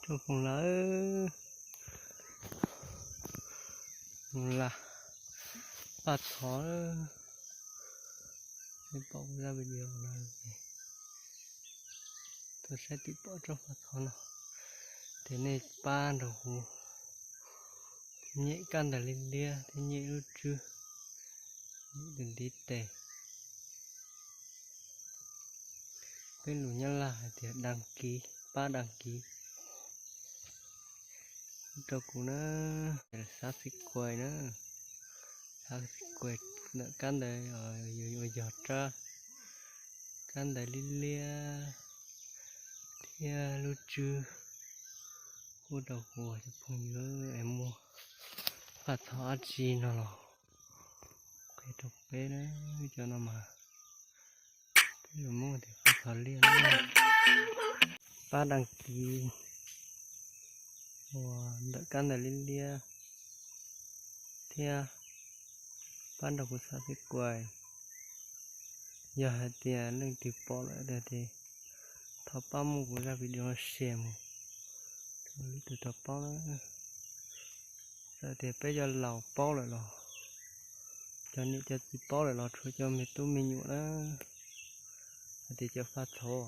Foom lawm, foom lawm, Paj Thov, nej pom kuv zaj video no, tuaj saib twm pom tsob Paj Thov no, ces nej pab nrog kuv nyem kab ntawv liab liab thiab nyem lub tswb, nyem tus ntiv tes. Peb lus Nyab Laj hais tias đăng ký, pab đăng ký rau kuv na, subscribe na, subscribe ntawm kab ntawv, yog, yog rab, kab ntawv liab liab thiab lub tswb, pub rau kuv cov phooj ywg es muaj Paj Thov dab tsi no los qhia rau peb na, cov no mas peb lus Hmoob tias Paj Thov liab na. Pab đăng ký uas ntawm kab ntawv liab liab thiab pab nrog kuv subscribe. Yog hais tias leej twg pom lawm tiag ces thov pab muab kuv zaj video no share mus rau ib tug tau paub na. Txawm tias peb cov laus paub lawm los, cov niam cov txiv paub lawm los tshuav cov me tub me nyuam na, hais tias cov Paj Thov,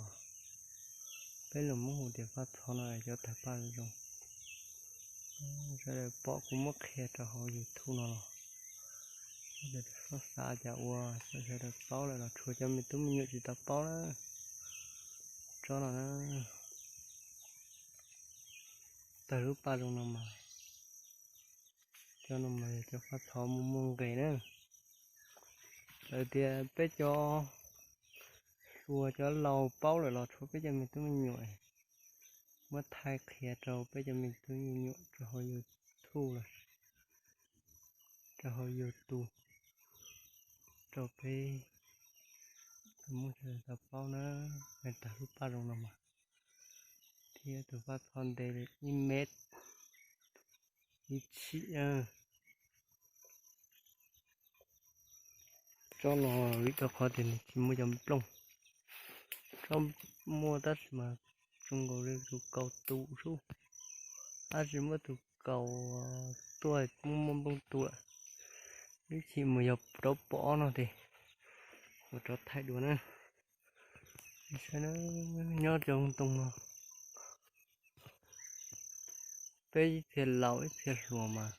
peb lus Hmoob hu tias Paj Thov no cov tawg paj zoo. Sawv daws pom kuv muab qhia rau hauv YouTube no los sawv daws xav cas ua, sawv daws paub lawm los tshuav cov me tub me nyuam tsis tau paub na. Tsob no na, tawg lub paj zoo no mas, cov no mas yog cov Paj Thov muaj muaj nqis na. Txawm tias peb cov hluas cov laus paub lawm los tshuav peb cov me tub me nyuam, muab thaij qhia rau peb cov me tub me nyuam rau hauv YouTube los rau hauv YouTube rau peb tau muaj sawv daws tau paub na. Tawg lub paj zoo no mas, thiab tus Paj Thov ntev li ib mev ib tshim. Tsob no vim rau qhov tias nws tsis muaj cov nplooj, tsob muaj tab sis mas zoo nkaus li tus kaus tus sub, tab sis muab tus kaus tuaj muaj muaj nplooj tu lawm. Ib chim mus yog rov pom no ces kuv rov thaij dua na. Saib na, nyob rau ntoo no, peb ib txhia laus ib txhia hluas mas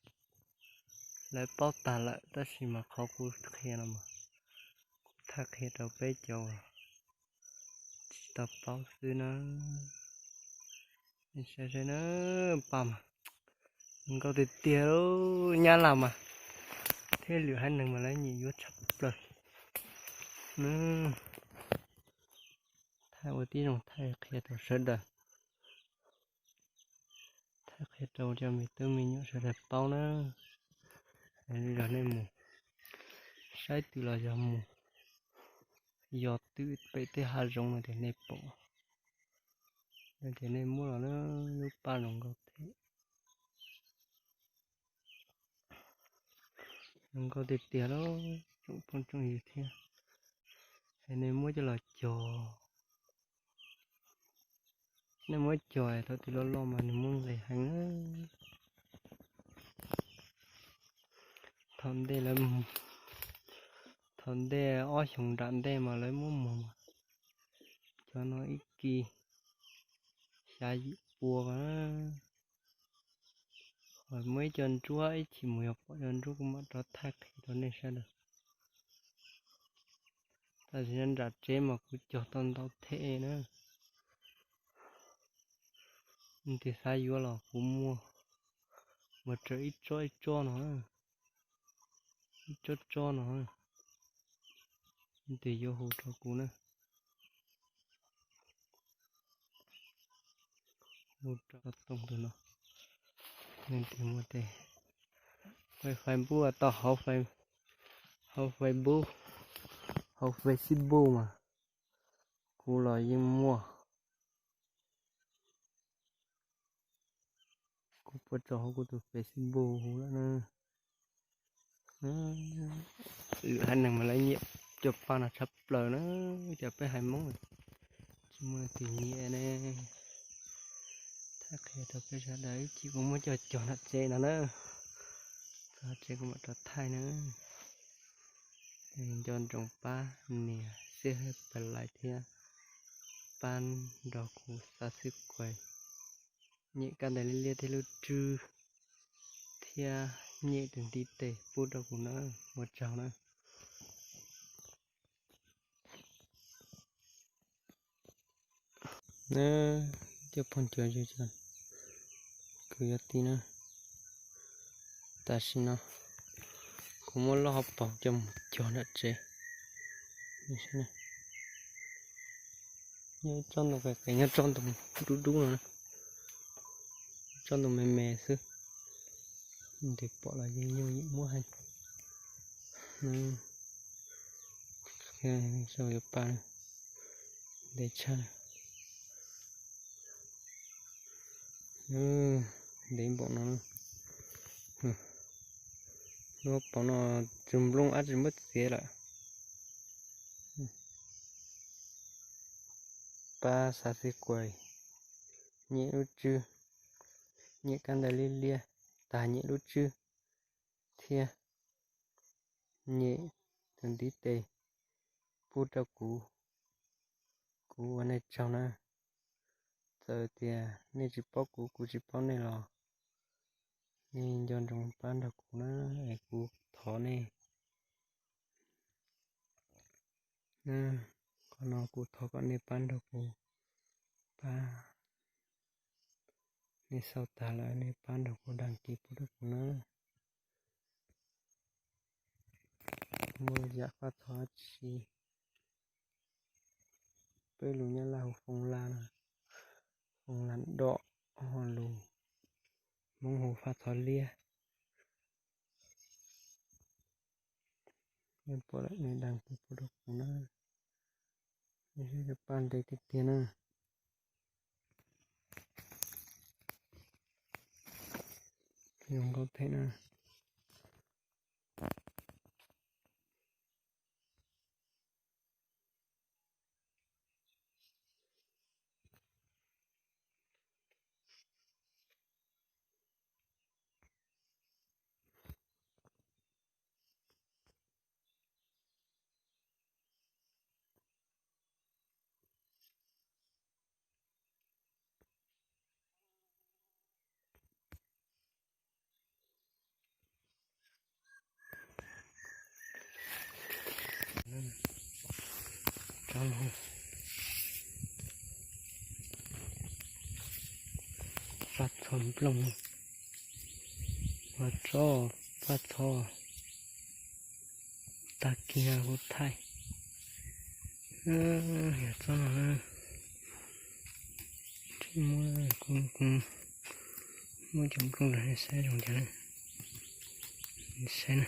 lawv paub tag lawm, tab sis mas qhov kuv qhia no mas kuv thaij qhia rau peb cov tsis tau paub xwb na. Saib saib na, paj mas nkauj tiag tiag, Nyab Laj mas thiab lwm haiv neeg mas lawv nyiam yuav tshaj plaws. Thaij ua tib zoo thaij qhia rau sawv daws, thaij qhia rau cov me tub me nyuam sawv daws paub na. Yog nej mus saib twm los yog mus yos twm pem tej hav zoov no ces nej pom, no ces nej muab los na, lub paj zoo nkauj thiab. Zoo nkauj tiag tiag lauj tsoom phooj tsoom ywg thiab. Es nej muab coj los cog, nej muab cog thaum twg loj loj mas nws muaj nqis heev na. Thaum ntej lawv, thaum ntej ob xyoos nram ntej mas lawv muab muag mas cov no ib kis xya yim pua. Ho muaj ib co ntsuab, ib chim mus yog pom cov ntsuab kuv mam rov thaij qhia rau nej sawv daws. Tam sim no nram tsev mas kuv cog tau ntau thiab na. Leej twg xav yuav los kuv muag, mas raws ib tsob ib tsob no, ib tsob tsob no, leej twg yuav hu rau kuv na. Hu rau tooj tus no, leej twg muaj tej, Facebook tau, hauv Facebook, hauv Facebook mas kuv los yeej muaj. Kuv puas tso hauv kuv tus Facebook hu lawm na. Lwm haiv neeg mas lawv nyiam cov paj no tshaj plaws na, cov peb haiv Hmoob tsis muaj leej twg nyiam ne. Thaij Rau peb sawv daws ib chim kuv muab coj cog nram tsev no na, txog tsev kuv mam rov thaij na. Nco ntsoov pab nias xib hawb pab like thiab pab nrog kuv subscribe, nyem kab ntawv liab liab thiab lub tswb thiab nyem tus ntiv tes pub rau kuv na, ua tsaug na. Na, cov phooj ywg, kwv yog tij na, tam sim no kuv muab lub hauv paus coj mus cog nram tsev. Nyob tsob ntoo qis qis, nyob tsob ntoo dub dub no, tsob ntoo me me xwb, nws pom los yeej yooj yim muab heev. Sau yuav pa, ntev tshaj. Ntev npaum no, lub hauv paus no tus nplooj dab tsi muab txiav lawm. Pab subscribe, nyem lub tswb, nyem kab ntawv liab liab, tag nyem lub tswb thiab nyem tus ntiv tes pub rau kuv, kuv ua nej tsaug na. Txawm tias nej tsis paub kuv, kuv tsis paub nej los nej nco ntsoov pab nrog kuv na, es kuv thov nej. Qhov no kuv thov kom nej pab nrog kuv, pab, nej xaus tag lawm nej pab nrog kuv dag kis pub rau kuv na. Muaj yam faj thov tsi, peb lus Nyab Laj hu foo la no, foo la dom, ho lus Hmoob hu faj thov liab. Nej pom lawm nej dag kis pub rau kuv na, nej pab ntev tiag tiag na. Zoo nkauj thiab na. Faj thov nplooj, faj thov, faj thov, tag kis no kuv thaij. Yog tsob no, muab, kuv muab cov nplooj rau nej saib zoo cas, saib na.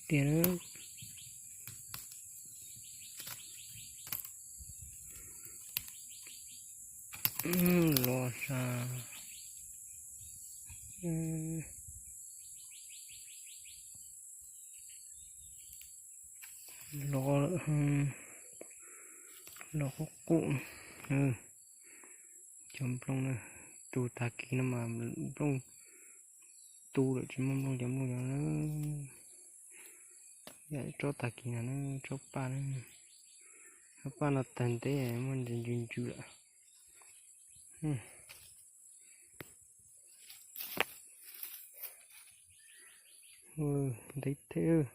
Tiag, los sa, los, los qub qub. Cov nplooj na, tus tag kis no mas nplooj tu lawm tsis muaj nplooj, cov nplooj no. Yam tsob tag kis no na, tsob paj na, tsob paj no tag ntev muaj ntsis ntsws ntsws lawm. Ntev thiab,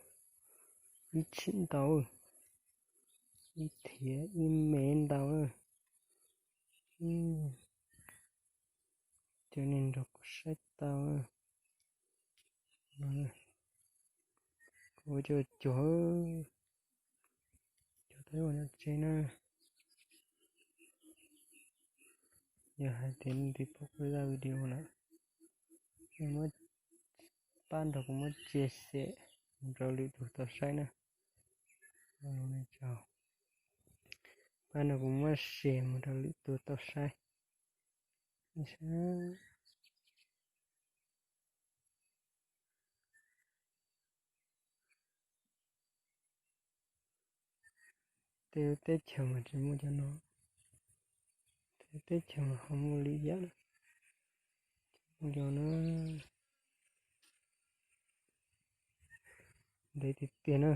ib tshim ntau, ib thiav ib me ntau. Cov nej nrog kuv saib tau. Kuv coj cog, cog tau ua nyob tsev na. Yog hais tias leej twg pom kuv zaj video lawm, muab, pab nrog kuv muab share mus rau lwm tus tau saib na. Pab nrog kuv muab share mus rau lwm tus tau saib. Tej teb chaws mas tsis muaj cov no, tej teb chaws mas ho muaj li yam na. Muaj cov no, ntev tiag tiag na.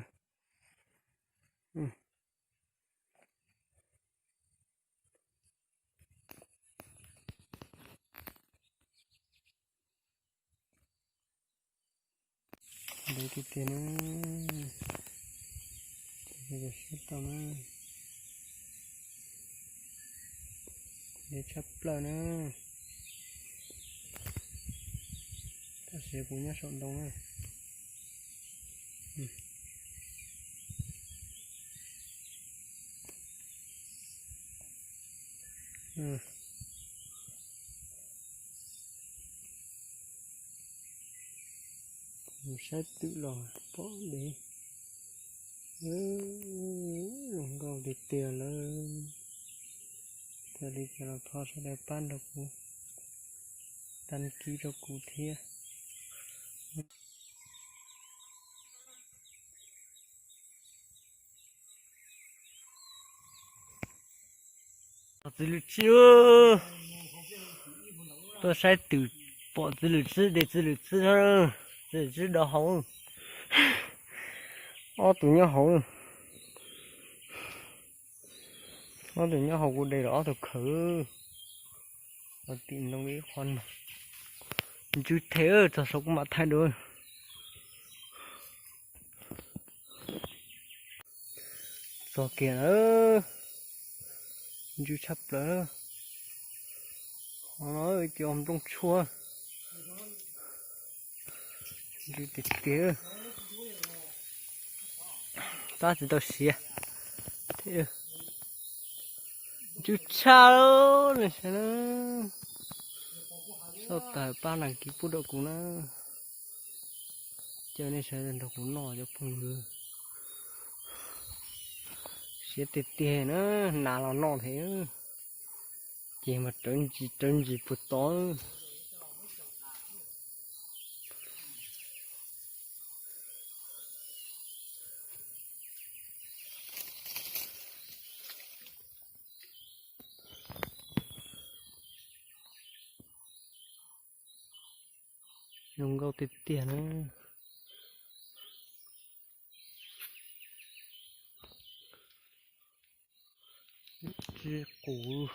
Ntev tiag tiag na. Sab tau na. Ntev tshaj plaws na. Tam sim kuv nyob saum ntoo na. Mus saib twm los pom ntev. Zoo nkauj tiag tiag lawm. Txawm li cas los thov sawv daws pab nrog kuv, đăng ký rau kuv thiab. Pom txiv lws tsib, tuaj saib twm, pom txiv lws tsib, de txiv lws tsib, txiv lws tsib dov hauv. Ob tug nyob hauv, ob tug nyob hauv, kuv de los ob tug khawv. Tim no ib qho no, ntsws them, txog saum kuv mam thaij dua. Txog kiag na, ntsws tshaj plaws. Qhov no cov nplooj tshuaj, ntsws tiag tiag. Tab tsis tau siav. Ntsws tshaj, nej saib na. Txhob tawm pab đăng ký pub rau kuv na. Caw nej sawv daws nrog kuv noj cov phooj ywg. Siav tiag tiag na, nas los noj thiab. Ces mas rawv ntsis rawv ntsis puag tod. Zoo nkauj tiag tiag na. Tsib qus.